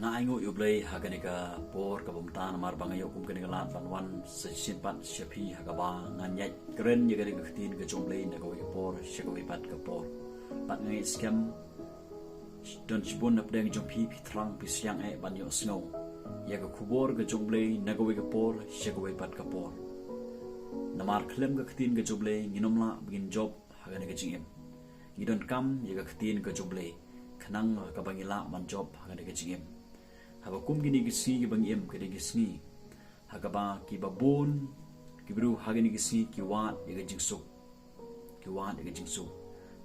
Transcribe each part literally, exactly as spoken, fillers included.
Nga ainguh ïa U Blei ha kane ka por kaba mynta namar ba nga ïoh kum kane ka lad ban wan sa shisien pat sha phi ha kaba ngan ïaid kren ïa kane ka ktien ka jong U Blei na kawei ka por sha kawei pat ka por. Bad nga ngeit skhem don shibun na pdeng jong phi phi thrang phi siang eh ban ïohsngew ïa ka khubor ka jong U Blei na kawei ka por sha kawei pat ka por. Namar khlem ka ktien ka jong U Blei ngin ym lah ba ngin jop ha kane ka jingim. Ngi donkam ïa ka ktien ka jong U Blei khnang ha kaba ngi lah ban jop ha kane ka jingim. Haba kum kine ki sngi kiba ngi im, kine ki sngi ha kaba kiba bun ki briew ha kine ki sngi ki wad ïa ka jingsuk. Ki wad ïa ka jingsuk.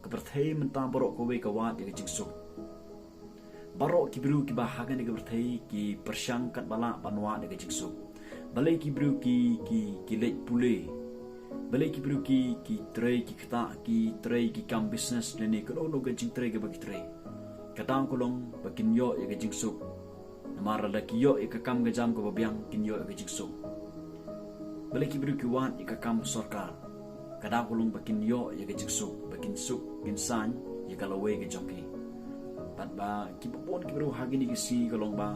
Ka pyrthei mynta baroh kawei ka wad ïa ka jingsuk. Baroh ki briew kiba ha kane ka pyrthei ki pyrshang katba lah ban wad ïa ka jingsuk. Balei ki briew ki, ki, ki leit pule? Balei ki briew ki, ki trei ki ktah, ki trei ki kam business lane kano kano ka jingtrei kaba ki trei? Ka daw ka long ba kin ïoh ïa ka jingsuk. Namar lada ki ïoh ïa ka kam ka jam kaba biang kin ïoh ïa ka jingsuk. Balei ki briew ki wad ïa ka kam sorkar? Ka daw ka long ba kin ïoh ïa ka jingsuk, ba kin suk kin saiñ ïa ka lawei ka jong ki. Bad ba kiba bun ki briew ha kine ki sngi ka long ba,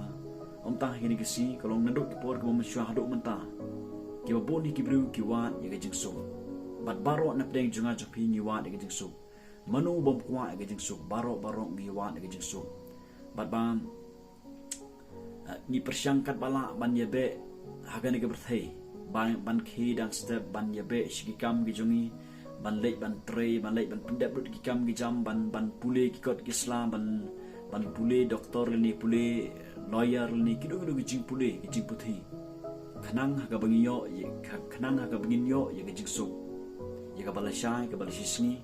ym tang ha kine ki sngi, ka long naduh ki por kiba mynshuwa haduh mynta, kiba bun ki briew ki wad ïa ka jingsuk. Bad baroh na pdeng jong nga jong phi ngi wad ïa ka jingsuk. Mano bym kwah ïa ka jingsuk? Baroh baroh ngi wad ïa ka jingsuk. Bad ba ngi pyrshang katba lah ban ïabeh ha kane ka pyrthei, ban, ban khie dang step, ban ïabeh sha ki kam ki jong ngi, ban leit ban trei, ban leit ban pyndep lut ki kam ki jam, ban, ban pule ki kot ki sla, ban, ban pule doktor lane pule lawyer lane kino kino ki jingpule ki jingputhi. Khnang ha kaba ngi ïoh, khnang ha kaba ngin ïoh ïa ka jingsuk, ïa kaba lashai, kaba lashisngi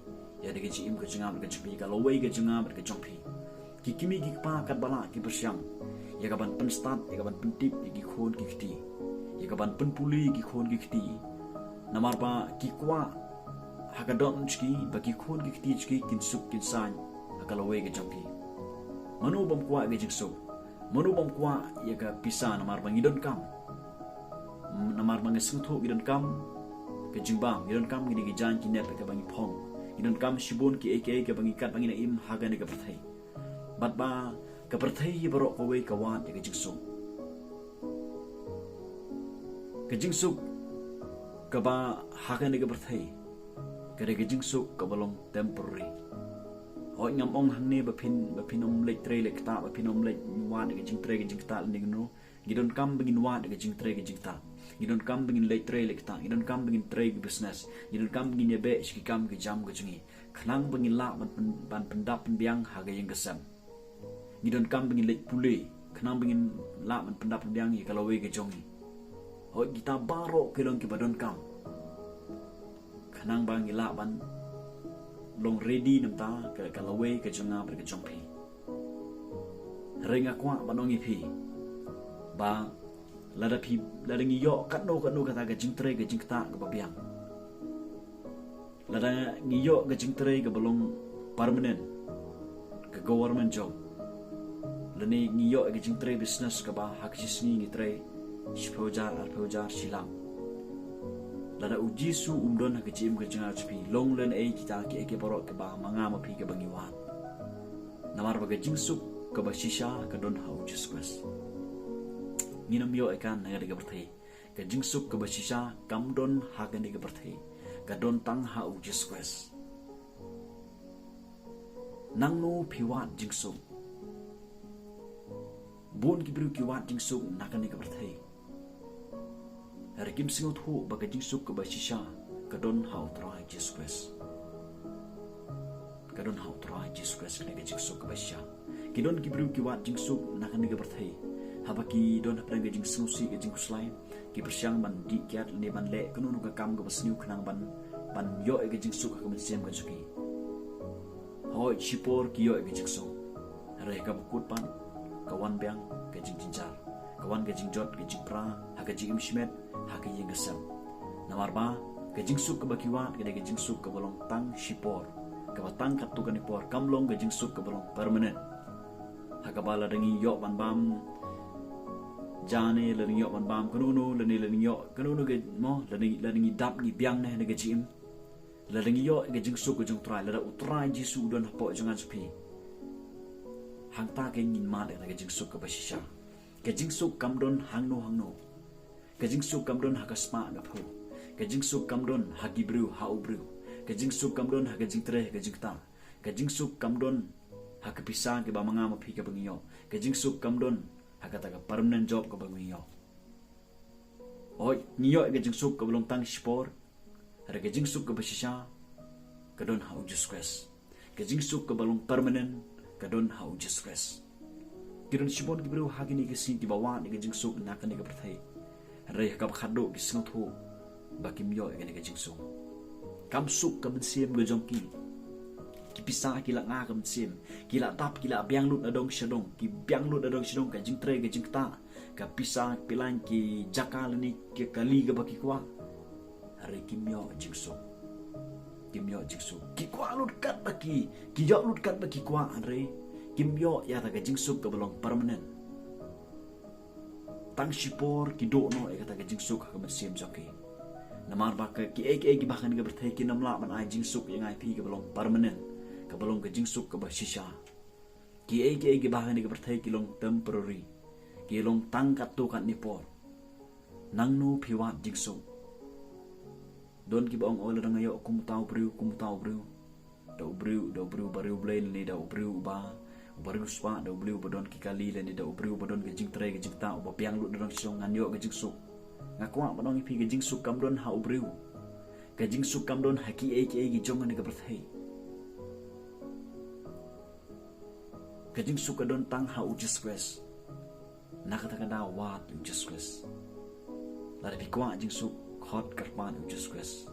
ïa ka jingim ka jong nga bad ka jong phi, ka lawei ka jong nga bad ka jong phi. Ki kmie ki kpa katba lah ki pyrshang ïa kaban pynstad, ïa kaban pyntip ïa ki khun ki kti, ïa kaban pynpule ïa ki khun ki kti. Namar ba ki kwah ha ka dohnud jong ki ba ki khun ki kti jong ki kin suk kin saiñ ha ka lawei ka jong ki. Mano bym kwah ïa ka jingsuk? Mano bym kwah ïa ka pisa? Namar ba ngi donkam. Namar ba ngi sngewthuh ngi donkam ka jingbam, ngi donkam kine ki jaiñ ki nep kaba ngi phong. Ngi donkam shibun kiei kiei kaba ngi, katba ngi nang im ha kane ka pyrthei. Bad ba ka pyrthei hi baroh kawei ka wad ïa ka jingsuk. Ka jingsuk kaba ha kane ka pyrthei ka dei ka jingsuk kaba long temporary. Hooid, ngam ong hangne ba phin, ba phin ym leit trei leit ktah, ba phin ym leit wad ïa ka jingtrei ka jingktah lane kumno. Ngi donkam ba ngin wad ïa ka jingtrei ka jingktah. Ngi donkam ba ngin leit trei leit ktah. Ngi donkam ba ngin trei ka business. Ngi donkam ba ngin ïabeh sha ki kam ki jam ka jong ngi khnang ba ngin lah ban pyn-, ban pyndap pynbiang ha ka ïing ka sem. Ngi donkam ba ngin leit pule khnang ba ngin lah ban pyndap pynbiang ïa ka lawei ka jong ngi. Hooid, kita baroh ki long kiba donkam khnang ba ngi lah ban long ready namar ka, ka lawei ka jong nga bad ka jong phi. Hynrei nga kwah ban ong ïa phi ba lada phi, lada ngi ïoh katno katno kata ka jingtrei ka jingktah kaba biang, lada ngi ïoh ka jingtrei kaba long permanent, ka government job, lane ngi ïoh ka jingtrei business kaba ha ka shi sngi ngi trei shiphew hajar, arphew hajar, shi lak. Lada U Jisu um don ha ka jingim ka jong nga jong phi, long lane ei kita kiei kiei baroh kaba ma nga ma phi kaba ngi wad. Namar ba ka jingsuk kaba shisha ka don ha U Jisu Khrist. Ngin ym ïoh ïa ka na kane ka pyrthei. Ka jingsuk kaba shisha kam don ha kane ka pyrthei, ka don tang ha U Jisu Khrist. Nangno phi wad jingsuk? Bun ki briew ki wad jingsuk na kane ka pyrthei. Hynrei kim sngewthuh ba ka jingsuk kaba shisha ka don ha U Trai Jisu Khrist. Ka don ha U Trai Jisu Khrist kane ka jingsuk kaba shisha. Ki don ki briew ki wad jingsuk na kane ka pyrthei. Haba ki don hapdeng ka jingsngewsih ka jingkhuslai, ki pyrshang ban dih kiad lane ban leh kano kano ka kam kaba sniew khnang ban, ban ïoh ïa ka jingsuk ha ka mynsiem ka jong ki. Hooid, shipor ki ïoh ïa ka jingsuk. Hynrei kaba kut pat ka wan biang ka jingjynjar, ka wan ka jingjot ka jingpra ha ka jingim shimet, ha ka ïing ka sem. Namar ba ka jingsuk kaba ki wad ka dei ka jingsuk kaba long tang shipor, kaba tang katto katne por, kam long ka jingsuk kaba long permanent. Ha kaba lada ngi ïoh ban bam ja ne, lada ngi ïoh ban bam kano kano, lane lada ngi ïoh kano kano ka mo, lada ngi, lada ngi dap ngi biang ne ha ka jingim, lada ngi ïoh ka jingsuk ka jong U Trai, lada U Trai Jisu u don hapoh jong nga jong phi, Hangta ka ngin mad ïa ka jingsuk kaba shisha. Ka jingsuk kam don hangno hangno. Ka jingsuk kam don ha ka spah ka phew. Ka jingsuk kam don ha ki briew, ha u briew. Ka jingsuk kam don ha ka jingtrei, ha ka jingktah. Ka jingsuk kam don ha ka pisa kaba ma nga ma phi kaba ngi ïoh. Ka jingsuk kam don ha kata ka permanent job kaba ngi ïoh. Oi, ngi ïoh ka jingsuk kaba long tang shipor. Hynrei ka jingsuk kaba shisha ka don ha u Jisu Khrist. Ka jingsuk kaba long permanent ka don ha u Jisu Khrist. Ki don shibun ki briew ha kine ki sngi kiba wad ïa ka jingsuk na kane ka pyrthei. Hynrei ha kaba khadduh ki sngewthuh ba kim ïoh ïa kane ka jingsuk. Kam suk ka mynsiem ka jong ki. Ki pisa ki la nga ka mynsiem. Ki la dap, ki la biang lut na dong sha dong. Ki biang lut na dong sha dong, ka jingtrei, ka jingktah, ka pisa, ka pyllein, ki jaka lane ki kali kaba ki kwah. Hynrei kim ïoh jingsuk. Kim ïoh jingsuk. Ki kwah lut katba ki, ki ïoh lut katba ki kwah, hynrei kim ïoh ïa kata ka jingsuk kaba long permanent. Tang shipor ki duh noh ïa kata ka jingsuk ha ka mynsiem jong ki. Namar ba ka, kiei kiei kiba ha kane ka pyrthei kin ym lah ban ai jingsuk ïa nga ïa phi kaba long permanent, kaba long ka jingsuk kaba shisha. Kiei kiei kiba ha kane ka pyrthei ki long temporary. Ki long tang katto katne por. Nangno phi wad jingsuk? Don kiba ong, o, lada nga ïoh kum uta u briew, kum uta u briew. Da u briew, da u briew ba riewblei lane da u briew uba, uba riewspah, da u briew ba don ki kali lane da u briew ba don ka jingtrei ka jingktah, uba biang lut na dong sha dong, ngan ïoh ka jingsuk. Nga kwah ban ong ïa phi, ka jingsuk kam don ha u briew. Ka jingsuk kam don ha kiei kiei ki jong kane ka pyrthei. Ka jingsuk ka don tang ha u Jisu Khrist. Na kata ka daw wad ïa u Jisu Khrist. Lada phi kwah jingsuk, khot kyrpad ïa u Jisu Khrist.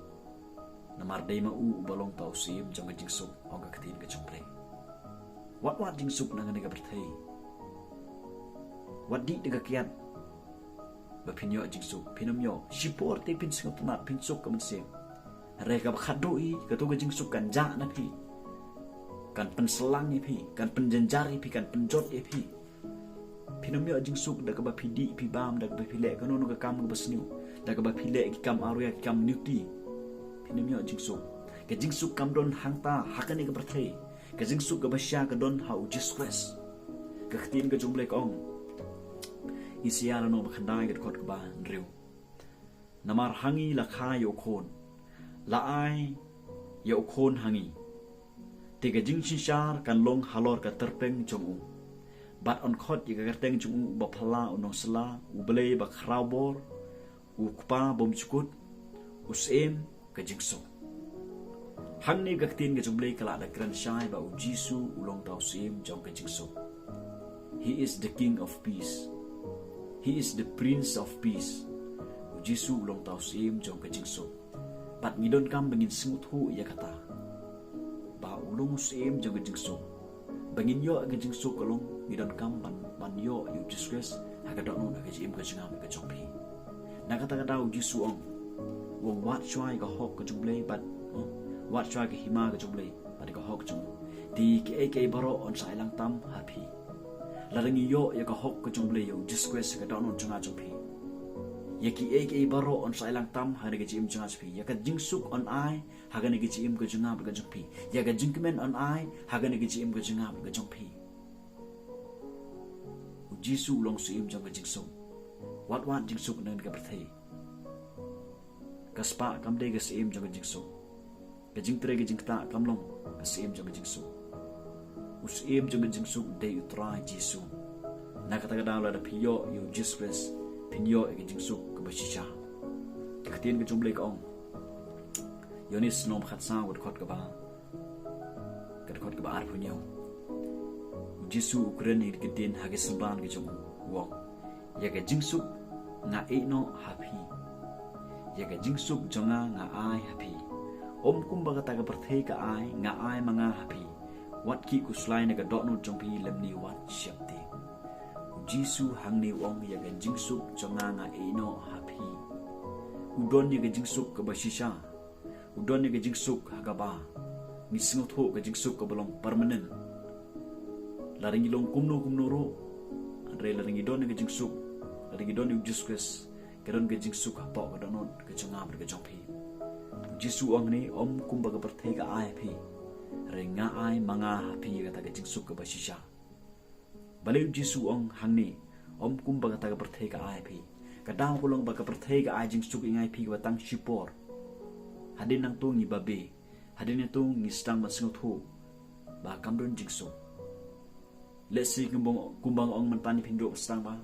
Namar dei ma u uba long uta u syiem jong ka jingsuk, ong ka ktien ka jong U Blei. Wat wad jingsuk na kane ka pyrthei. Wat dih da ka kiad ba phin ïoh jingsuk, phin ym ïoh. Shipor te phin sngewtynnat, phin suk ka mynsiem. Hynrei kaba khadduh hi, kato ka jingsuk kan jah na phi. Kan pynslem ïa phi, kan pynjynjar ïa phi, kan pynjot ïa phi. Phin ym ïoh jingsuk da kaba phi dih phi bam, da kaba phi leh kano kano ka kam kaba sniew, da kaba phi leh ki kam awria, ki kam niuti. Phin ym ïoh jingsuk. Ka jingsuk kam don hangta ha kane ka pyrthei. Ka jingsuk kaba shisha ka don ha u Jisu Khrist. Ka ktien ka jong U Blei ka ong, Isaïah lynnong ba khyndai, ka dkhot kaba hynriew. Namar ha ngi la kha ïa u khun, la ai ïa u khun ha ngi. Te ka jingsynshar kan long halor ka tyrpeng jong u. Bad yn khot ïa ka kyrteng jong u Uba Phylla, U Nongsylla, U Blei Ba Khraw Bor, U Kpa Bymjukut, U Syiem ka Jingsuk. Hangne ka ktien ka jong U Blei ka la da kren shai ba u Jisu u long uta u Syiem jong ka jingsuk. He is the King of Peace. He is the Prince of Peace. U Jisu u long uta u Syiem jong ka jingsuk. Bad ngi donkam ba ngin sngewthuh ïa kata, ba u long u Syiem jong ka jingsuk. Ba ngin ïoh ka jingsuk ka long, ngi donkam ban, ban ïoh ïa u Jisu Khrist ha ka dohnud, ha ka jingim ka jong nga bad ka jong phi. Na kata ka daw u Jisu u ong, u ong, wat shuwa ïa ka hok ka jong U Blei bad, hmm, wat shuwa ïa ka hima ka jong U Blei bad ïa ka hok jong u. Te kiei kiei baroh yn sa ïalang tam ha phi. Lada ngi ïoh ïa ka hok ka jong U Blei, ïa u Jisu Khrist ha ka dohnud jong nga jong phi, ïa kiei kiei baroh yn sa ïalang tam ha ka jingim jong nga jong phi. Ïa ka jingsuk yn ai ha kane ka jingim ka jong nga bad ka jong phi. Ïa ka jingkmen yn ai ha kane ka jingim ka jong nga bad ka jong phi. U Jisu u long u Syiem jong ka jingsuk. Wat wad jingsuk na kane ka pyrthei. Ka spah kam dei ka syiem jong ka jingsuk. Ka jingtrei ka jingktah kam long ka syiem jong ka jingsuk. U Syiem jong ka jingsuk dei U Trai Jisu. Na kata ka daw lada phi ïoh ïa u Jisu Khrist, phin ïoh ïa ka jingsuk kaba shisha. Ka ktien ka jong U Blei ka ong, Ïoannis lynnong ba khatsaw, ka dkhot kaba, ka dkhot kaba arphew hynñiew. U Jisu u kren ïa kine ki ktien ha ka symbai ka jong u, u ong, ïa ka jingsuk nga ïehnoh ha phi. Ïa ka jingsuk jong nga nga ai ha phi. Ym kumba kata ka pyrthei ka ai, nga ai ma nga ha phi. Wat ki khuslai na ka dohnud jong phi, lymne wat sheptieng. U Jisu hangne u ong, ïa ka jingsuk jong nga nga ïehnoh ha phi. U don ïa ka jingsuk kaba shisha. U don ïa ka jingsuk ha kaba ngi sngewthuh ka jingsuk kaba long permanent. Lada ngi long kumno kumno ruh, hynrei lada ngi don ïa ka jingsuk, lada ngi don ïa u Jisu Khrist, ka don ka jingsuk hapoh ka dohnud ka jong nga bad ka jong phi. U Jisu u ong hangne, ym kumba ka pyrthei ka ai ha phi, hynrei nga ai ma nga ha phi ïa kata ka jingsuk kaba shisha. Balei u Jisu u ong hangne, ym kumba kata ka pyrthei ka ai phi. Ka daw ka long ba ka pyrthei ka ai jingsuk ïa nga ïa phi kaba tang shipor. Hadien nangto ngi babe. Hadien nangto ngi sdang ban sngewthuh ba kam don jingsuk. Lehse kumba, kumba nga ong mynta, ngi pynduh sdang ba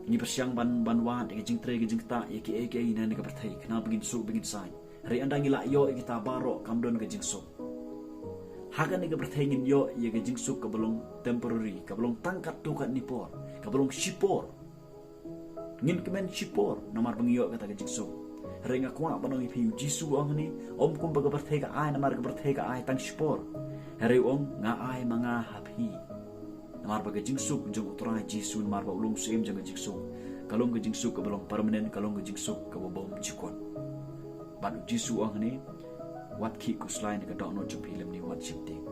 ngi pyrshang ban, ban wad ïa ka jingtrei ka jingktah ïa kiei kiei na kane ka pyrthei, khnang ba ngin suk ba ngin sain. Hynrei ynda ngi la ïoh ïa kita baroh kam don ka jingsuk. Ha kane ka pyrthei ngin ïoh ïa ka jingsuk kaba long temporary, kaba long tang katto katne por, kaba long shipor. Ngin kmen shipor namar ba ngi ïoh kata ka jingsuk. Hynrei nga kwah ban ong ïa phi, u Jisu u ong hangne, ym kumba ka pyrthei ka ai, namar ka pyrthei ka ai tang shipor. Hynrei u ong, nga ai ma nga ha phi. Namar ba ka jingsuk jong u Trai Jisu, namar ba u long u Syiem jong ka jingsuk, ka long ka jingsuk kaba long permanent, ka long ka jingsuk kaba bym jukut. Bad u Jisu u ong hangne, wat khih khuslai na ka dohnud jong phi lymne wat sheptieng.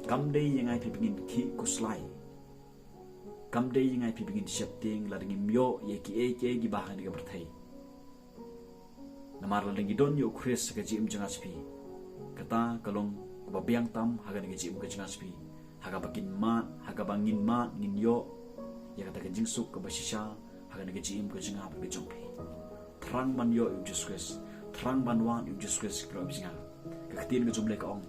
Kam dei ïa nga ïa phi ba ngin khih khuslai. Kam dei ïa nga ïa phi ba ngin sheptieng lada ngim ïoh ïa kiei kiei kiba ha kane ka pyrthei. Namar lada ngi don ïa u Khrist ha ka jingim jong nga jong phi, kata ka long kaba biang tam ha kane ka jingim ka jong nga jong phi. Ha kaba ngin mad, ha kaba ngin mad ngin ïoh ïa kata ka jingsuk kaba shisha ha kane ka jingim ka jong nga bad ka jong phi. Thrang ban ïoh ïa u Jisu Khrist, thrang ban wad ïa u Jisu Khrist, ki paralok jong nga. Ka ktien ka jong U Blei ka ong,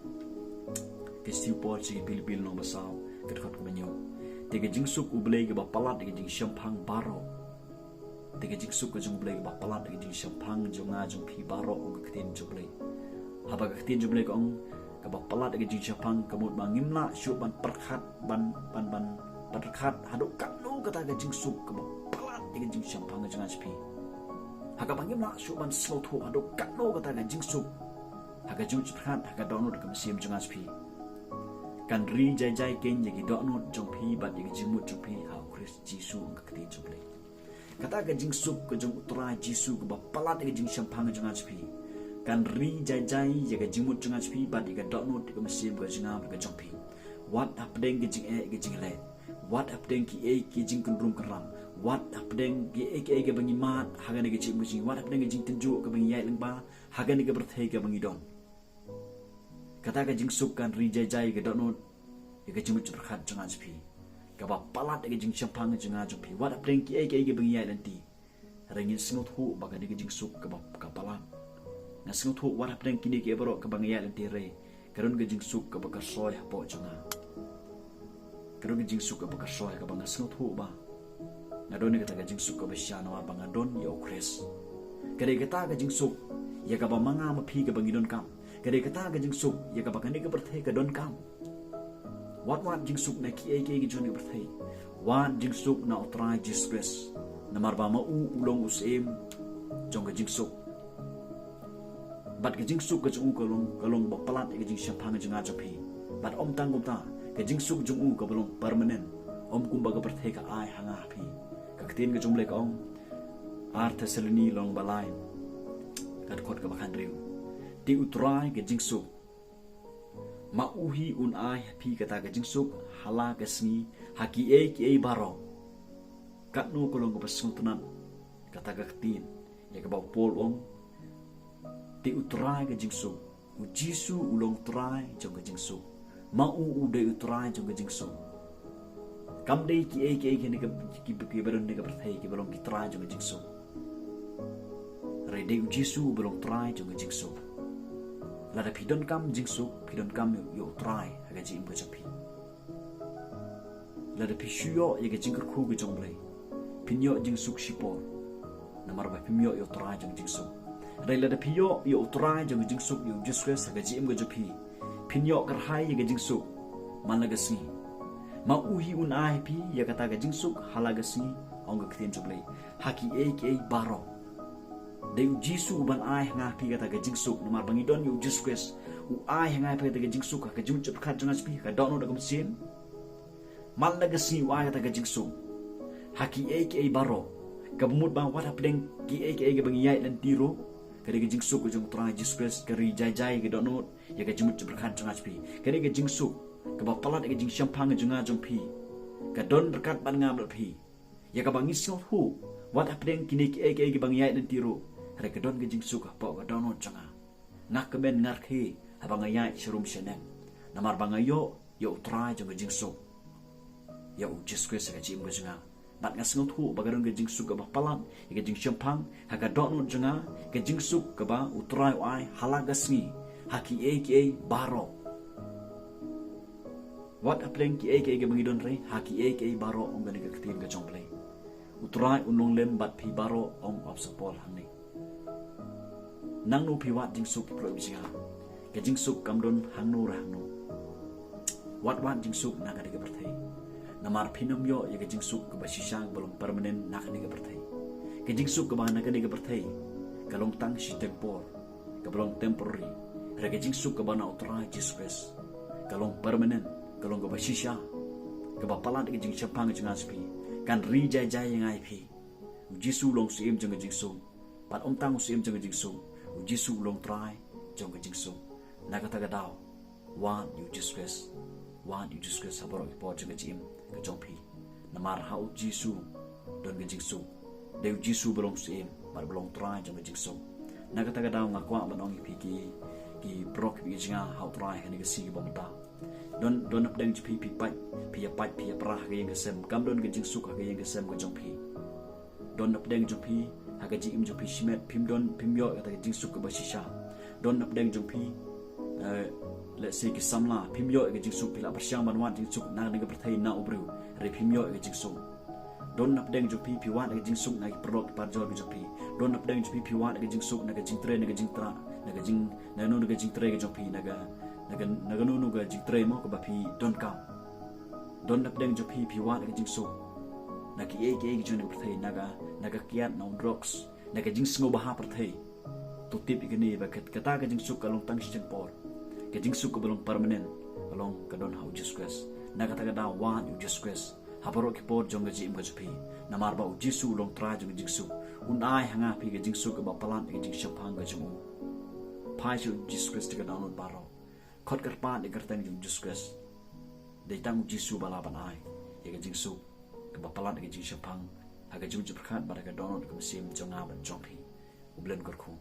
ka shithi u Paul sha ki Philippi lynnong ba saw, ka dkhot kaba hynñiew. Te ka jingsuk U Blei kaba palat ïa ka jingshemphang baroh. Te ka jingsuk ka jong U Blei kaba palat ïa ka jingshemphang jong nga jong phi baroh, ong ka ktien jong U Blei. Haba ka ktien jong U Blei ka ong kaba palat ïa ka jingshemphang, ka mut ba ngim lah shuh ban pyrkhat, ban, ban, ban, ban pyrkhat haduh katno kata ka jingsuk kaba palat ïa ka jingshemphang ka jong nga jong phi. Ha kaba ngim lah shuh ban sngewthuh haduh katno kata ka jingsuk ha ka jingpyrkhat, ha ka dohnud ka mynsiem jong nga jong phi. Kan ri jai jai kein ïa ki dohnud jong phi bad ïa ki jingmut jong phi ha u Khrist Jisu, ong ka ktien jong U Blei. Kata ka jingsuk ka jong u Trai Jisu kaba palat ïa ka jingshemphang jong nga jong phi, kan ri jai jai ïa ka jingmut jong nga jong phi bad ïa ka dohnud ka mynsiem ka jong nga bad ka jong phi. Wat hapdeng ka jingeh ka jingleh, wat hapdeng kiei ki jingkynrum kynram, wat hapdeng kiei kiei kaba ngi mad ha kane ka jingim ka jong ngi, wat hapdeng ka jingtynjuh kaba ngi ïaid lyngba ha kane ka pyrthei kaba ngi don. Kata ka jingsuk kan ri jai jai ïa ka dohnud, ïa ka jingmut jingpyrkhat jong nga jong phi, kaba palat ïa ka jingshemphang jong nga jong phi. Wat hapdeng kiei kiei kiba ngi ïaid lynti, hynrei ngin sngewthuh ba kane ka jingsuk kaba, ka palat. Nga sngewthuh wat hapdeng kine kiei baroh kaba ngi ïaid lynti, hynrei ka don ka jingsuk kaba kyrsoi hapoh jong nga. Ka don ka jingsuk kaba kyrsoi kaba nga sngewthuh ba nga don ïa kata ka jingsuk kaba shisha namar ba nga don ïa u Khrist. Ka dei kata ka jingsuk ïa kaba ma nga ma phi kaba ngi donkam. Ka dei kata ka jingsuk ïa kaba kane ka pyrthei ka donkam. Wat wad jingsuk na kiei kiei ki jong ka pyrthei. Wad jingsuk na u Trai Jisu Khrist, namar ba ma u u long u Syiem jong ka jingsuk. Bad ka jingsuk ka jong u ka long, ka long ba palat ïa ka jingshemphang jong nga jong phi. Bad ym tang kumta, ka jingsuk jong u kaba long permanent, ym kumba ka pyrthei ka ai ha nga ha phi. Ka ktien ka jong U Blei ka ong, Ar Thessaloni lynnong ba lai, ka dkhot kaba khathynriew. Te u Trai ka jingsuk, ma u hi un ai ha phi kata ka jingsuk ha la ka sngi, ha kiei kiei baroh. Katno ka long kaba sngewtynnat kata ka ktien ïa kaba u Paul u ong, te u Trai ka jingsuk. U Jisu u long Trai jong ka jingsuk. Ma u u dei u Trai jong ka jingsuk. Kam dei kiei kiei kine ki, ki, kiba don ha kane ka pyrthei kiba long ki trai jong ka jingsuk. Hynrei dei u Jisu uba long Trai jong ka jingsuk. Lada phi donkam jingsuk, phi donkam ïa u Trai ha ka jingim ka jong phi. Lada phi shu ïoh ïa ka jingkyrkhu ka jong U Blei, phin ïoh jingsuk shipor, namar ba phim ïoh ïa u Trai jong ka jingsuk. Hynrei lada phi ïoh ïa u Trai jong ka jingsuk, ïa u Jisu Khrist ha ka jingim ka jong phi, phin ïoh kyrhai ïa ka jingsuk man la ka sngi. Ma u hi un ai ha phi ïa kata ka jingsuk ha la ka sngi, ong ka ktien jong U Blei, ha kiei kiei baroh. Dei u Jisu uban ai ha nga ha phi kata ka jingsuk, namar ba ngi don ïa u Jisu Khrist. U ai ha nga ha phi kata ka jingsuk ha ka jingmut jingpyrkhat jong nga jong phi, ha ka dohnud ka mynsiem. Man la ka sngi u ai kata ka jingsuk ha kiei kiei baroh. Kaba mut ba wat hapdeng kiei kiei kaba ngi ïaid lynti ruh, ka dei ka jingsuk ka jong u Trai Jisu Khrist, ka ri jai jai ïa ka dohnud, ïa ka jingmut jingpyrkhat jong nga jong phi. Ka dei ka jingsuk kaba palat ïa ka jingshemphang jong nga jong phi. Ka don ryngkat bad nga bad phi. Ïa kaba ngi sngewthuh, wat hapdeng kine kiei kiei kiba ngi ïaid lynti ruh, hynrei ka don ka jingsuk hapoh ka dohnud jong nga. Nga kmen, nga rkhie haba nga ïaid sharum shaneng, namar ba nga ïoh ïa u Trai jong ka jingsuk. ïa u Jisu Khrist ha ka jingim ka jong nga. Bad nga sngewthuh ba ka don ka jingsuk kaba palat ïa ka jingshemphang ha ka dohnud jong nga, ka jingsuk kaba U Trai u ai ha la ka sngi ha kiei kiei baroh. Wat hapdeng kiei kiei kiba ngi don re, ha kiei kiei baroh, ong kane ka ktien ka jong U Blei. U Trai un long lem bad phi baroh, ong u Apostol Paul hangne. Nangno phi wad jingsuk, ki paralok ki jong nga? Ka jingsuk kam don hangno re hangno. Wat wad jingsuk na kane ka pyrthei. Namar phin ym ïoh ïa ka jingsuk kaba shisha, kaba long permanent na kane ka pyrthei. Ka jingsuk kaba na kane ka pyrthei ka long tang shiteng por, kaba long temporary. Hynrei ka jingsuk kaba na U Trai Jisu Khrist ka long permanent, ka long kaba shisha, kaba palat ïa ka jingshemphang jong nga jong phi. Kan ri jai jai ïa nga ïa phi. U Jisu u long u syiem jong ka jingsuk. Bad ym tang u syiem jong ka jingsuk, U Jisu u long Trai jong ka jingsuk. Na kata ka daw, wad ïa U Jisu Khrist. Wad ïa U Jisu Khrist ha baroh ki por jong ka jingim ka jong phi. Namar ha U Jisu don ka jingsuk. Dei U Jisu ba long u syiem bad ba long Trai jong ka jingsuk. Na kata ka daw nga kwah ban ong ïa phi ki, ki paralok ki jong nga ha U Trai ha kane ka sngi kaba mynta. Don, don hapdeng jong phi, phi pait, phi ïa pait, phi ïa pra ha ka ïing ka sem. Kam don ka jingsuk ha ka ïing ka sem ka jong phi. Don hapdeng jong phi ha ka jingim jong phi shimet, phim don, phim ïoh ïa kata ka jingsuk kaba shisha. Don hapdeng jong phi, eh, let's say, ki samla, phim ïoh ïa ka jingsuk, phi la pyrshang ban wad jingsuk na kane ka pyrthei na u briew, hynrei phim ïoh ïa ka jingsuk. Don hapdeng jong phi, phi wad ïa ka jingsuk na ki paralok ki parajor ki jong phi. Don hapdeng jong phi, phi wad ïa ka jingsuk na ka jingtrei, na ka jingtrei, na ka jing, na kano na ka jingtrei ka jong phi, na ka, na ka, na kano na ka jingtrei mo kaba phi donkam. Don hapdeng jong phi, phi wad ïa ka jingsuk na kiei kiei ki jong kane ka pyrthei, na ka, na ka kiad, na u drugs, na ka jingsngewbha pyrthei. To tip ïa kane ba kat-, kata ka jingsuk ka long tang shiteng por. Ka jingsuk kaba long permanent ka long, ka don ha U Jisu Khrist. Na kata ka daw wad ïa U Jisu Khrist ha baroh ki por jong ka jingim ka jong phi. Namar ba U Jisu u long Trai jong ka jingsuk. Un ai ha nga phi ka jingsuk kaba palat ïa ka jingshemphang ka jong u. Phai sha U Jisu Khrist da ka dohnud baroh. Khot kyrpad ïa ka kyrteng jong U Jisu Khrist. Dei tang U Jisu ba lah ban ai ïa ka jingsuk kaba palat ïa ka jingshemphang ha ka jingjot pyrkhat bad ha ka dohnud ka mynsiem jong nga bad jong phi. U Blei un kyrkhu.